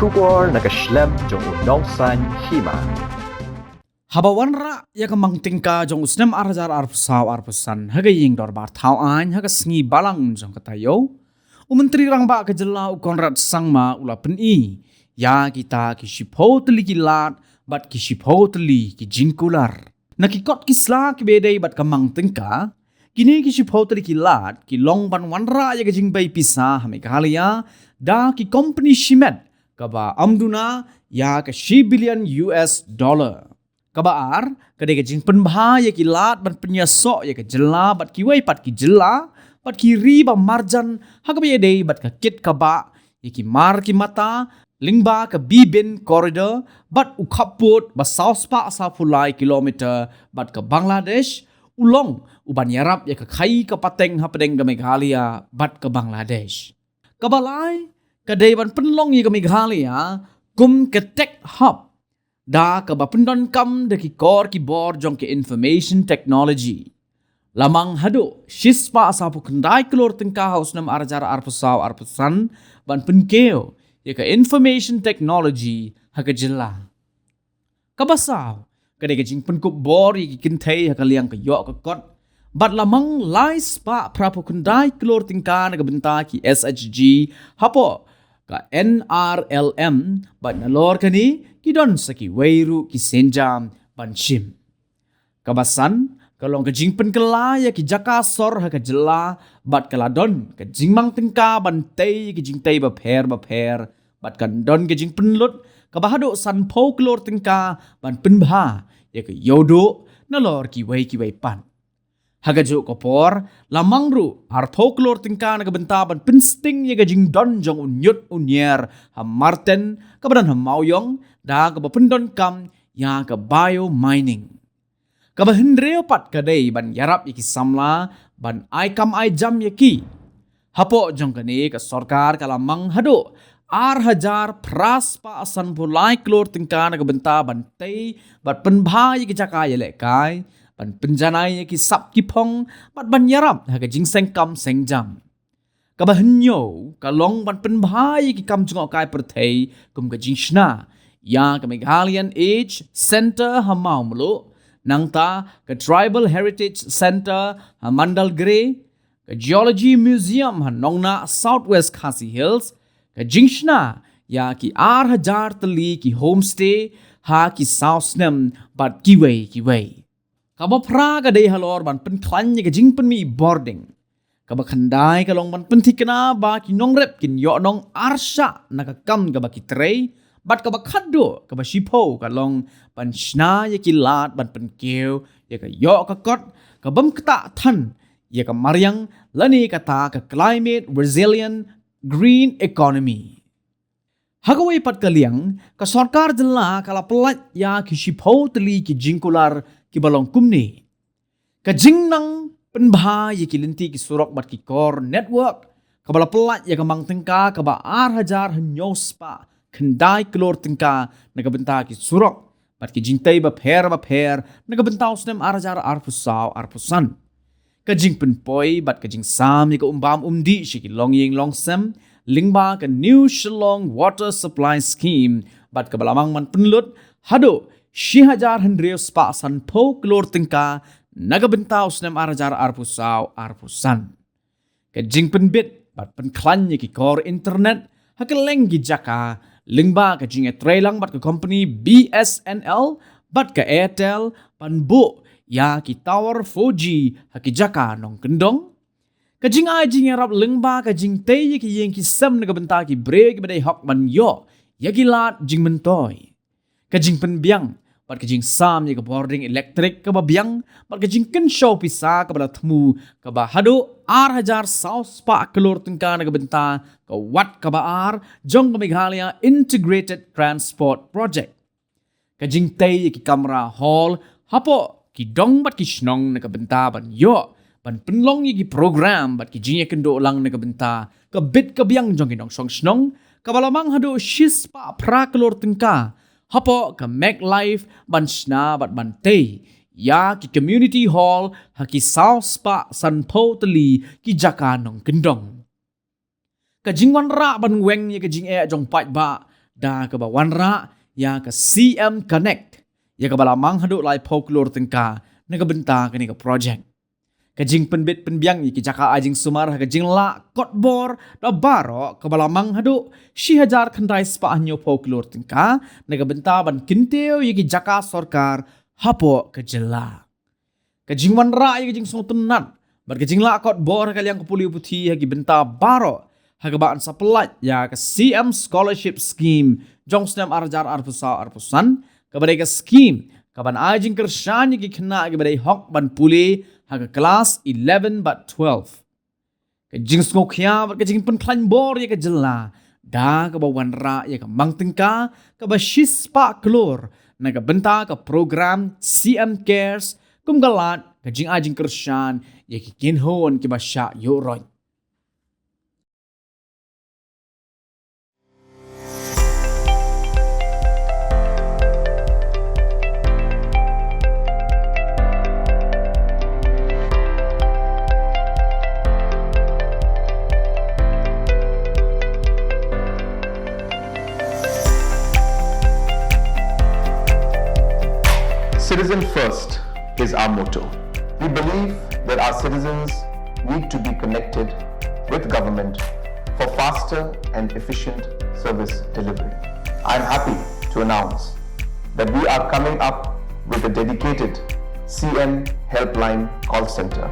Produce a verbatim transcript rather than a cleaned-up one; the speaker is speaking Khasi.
Khubor na ka shlem jong u Nongsaiñ Hima. Haba wanrah ïa ka mang tyngka jong u snem ar hajar arphew saw arphew san ha ka ïing dorbar thaw aiñ ha ka sngi Balang jong ka taïew, u Myntri Rangbah ka jylla u Conrad Sangma u la pyni ïa kita ki shiphew tylli ki lad bad ki shiphew tylli ki jingkular. Na ki kot ki sla kiba ïadei bad ka mang tyngka, kine ki shiphew tylli ki lad ki long ban wanrah ïa ka jingbei pisa ha Meghalaya da ki kompani shimet kaba ym duna ïa ka shi billion U S dollar. Kaba ar, ka dei ka jingpynbha ïa ki lad ban pynïasoh ïa ka jylla bad kiwei pat ki jylla bad ki ri ba marjan ha kaba ïadei bad ka kit ka bah ïa ki mar ki mata lyngba ka Bibin Corridor bad u khappud ba saw spah saw phew lai kilometer bad ka Bangladesh, u long u ban ïarap ïa ka khaii ka pateng hapdeng ka Meghalaya bad ka Bangladesh. Kaba lai, ka dei ban pynlong ïa ka Meghalaya kum ka tech hub da kaba pyndonkam da ki kor ki bor jong ka information technology. La mang haduh shi spah saw phew khyndai klur tyngka ha u snem ar hajar arphew saw arphew san ban pynkiew ïa ka information technology ha ka jylla. Kaba saw, ka dei ka jingpynkup bor ïa ki kynthei ha ka liang ka ïoh ka kot bad la mang lai spah phra phew khyndai klur tyngka na ka bynta ki S H G hapoh ka N R L M bad nalor kane ki don sa kiwei ruh ki sienjam ban shim. Kaba san, ka long ka jingpynkylla ïa ki jaka sor ha ka jylla bad ka la don ka jingmang tyngka ban tei ïa ki jingtei bapher bapher bad kan don ka jingpynlut kaba haduh san phew klur tyngka ban pynbha ïa ka ïewduh nalor kiwei kiwei pat. Ha kajuh ka por, la mang ruh ar phew klur tyngka na ka bynta ban pynsting ïa ka jingdon jong u ñiut u ñiar ha Marten kaba don ha Mawïong da kaba pyndonkam ïa ka bio mining. Kaba hynriew pat ka dei ban ïarap ïa ki samla ban ai kam ai jam ïa ki. Hapoh jong kane ka sorkar ka la mang haduh ar hajar phra spah san phew lai klur tyngka na ka bynta ban tei bad pynbha ïa ki jaka ïalehkai, ban pynjanai ïa ki sap ki phong bad ban ïarap ha ka jingseng kam seng jam. Kaba hynñiew ka long ban pynbha ïa ki kam jngohkai pyrthei kum ka jingshna ïa ka Meghalayan Age Centre ha Mawmluh, nangta ka Tribal Heritage Centre ha Mandalgre, ka Geology Museum ha Nongnah, South West Khasi Hills, ka jingshna ïa ki ar hajar tylli ki homestay ha ki saw snem bad kiwei kiwei. Kaba phra ka dei halor ban pynkhlaiñ ïa ka jingpynmih bording. Kaba khyndai ka long ban pynthikna ba ki nongrep kin ïoh nong arshah na ka kam kaba ki trei, bad kaba khatduh kaba shiphew ka long ban shna ïa ki lad ban pynkiew ïa ka ïoh ka kot ka bym ktah than ïa ka mariang lane kata ka climate resilient green economy. Ha kawei pat ka liang, ka sorkar jylla ka la pyllait ïa ki shiphew tylli ki jingkular kiba long kumne. Ka jingnang pynbha ïa ki lynti ki surok bad ki core network, kaba la pyllait ïa ka mang tyngka kaba ar hajar hynñiew spah khyndai klur tyngka na ka bynta ki surok bad ki jingtei bapher bapher na ka bynta u snem ar hajar arphew saw arphew san. Ka jingpynpoi bad ka jingsam ïa ka umbam umdih sha ki longïing longsem lyngba ka New Shillong Water Supply Scheme bad kaba la mang ban pynlut haduh shi hajar hynriew spah san phew klur tyngka na ka bynta u snem ar hajar arphew saw arphew san. Ka jingpynbit bad pynkhlaiñ ïa ki kor internet ha kylleng ki jaka lyngba ka jingïatreilang bad ka kompani B S N L bad ka Airtel ban buh ïa ki tower four G ha ki jaka nongkyndong. Ka jingai jingïarap lyngba ka jingtei ïa ki ïing ki sem na ka bynta ki briew kiba dei hok ban ïoh ïa ki lad jingmyntoi. Ka jingpynbiang bad ka jingsam ïa ka bording elektrik kaba biang bad ka jingkynshew pisa kaba la thmu kaba haduh ar hajar saw spah klur tyngka na ka bynta ka wat kaba ar jong ka Meghalaya Integrated Transport Project. Ka jingtei ïa ki kamra hall hapoh ki dong bad ki shnong na ka bynta ban ïoh ban pynlong ïa ki program bad ki jingïakynduh lang na ka bynta ka bit ka biang jong ki nongshong shnong, kaba la mang haduh shi spah phra klur tyngka hapoh ka Make Life ban shna bad ban tei ïa ki community hall ha ki saw spah san phew tylli ki jaka nongkyndong. Ka jingwanrah ban weng ïa ka jingeh jong paidbah da kaba wanrah ïa ka C M Connect, ïa kaba la mang haduh laiphew klur tyngka na ka bynta kane ka project. Ka jingpynbit pynbiang ïa ki jaka ai jingsumar ha ka jinglah kot bor da baroh kaba la mang haduh shi hajar khyndai spah hynñiewphew klur tyngka na ka bynta ban kyntiew ïa ki jaka sorkar hapoh ka jylla. Ka jingwanrah ïa ka jingsngewtynnat bad ka jinglah kot bor ha ka liang ka pule puthi ha ki bynta baroh ha kaba yn sa pyllait ïa ka C M Scholarship Scheme jong snem ar hajar arphew saw arphew san, kaba dei ka scheme kaban ai jingkyrshan ïa ki khynnah kiba dei hok ban pule ha ka klas eleven bad twelve. Ka jingsngewkhia bad ka jingpynkhlaiñ bor ïa ka jylla da kaba wanrah ïa ka mang tyngka kaba shispah klur na ka bynta ka program C M Cares, kum ka lad ka jingai jingkyrshan ïa ki kynhun kiba shah ïuh roit. Citizen first is our motto. We believe that our citizens need to be connected with government for faster and efficient service delivery. I'm happy to announce that we are coming up with a dedicated C M helpline call center.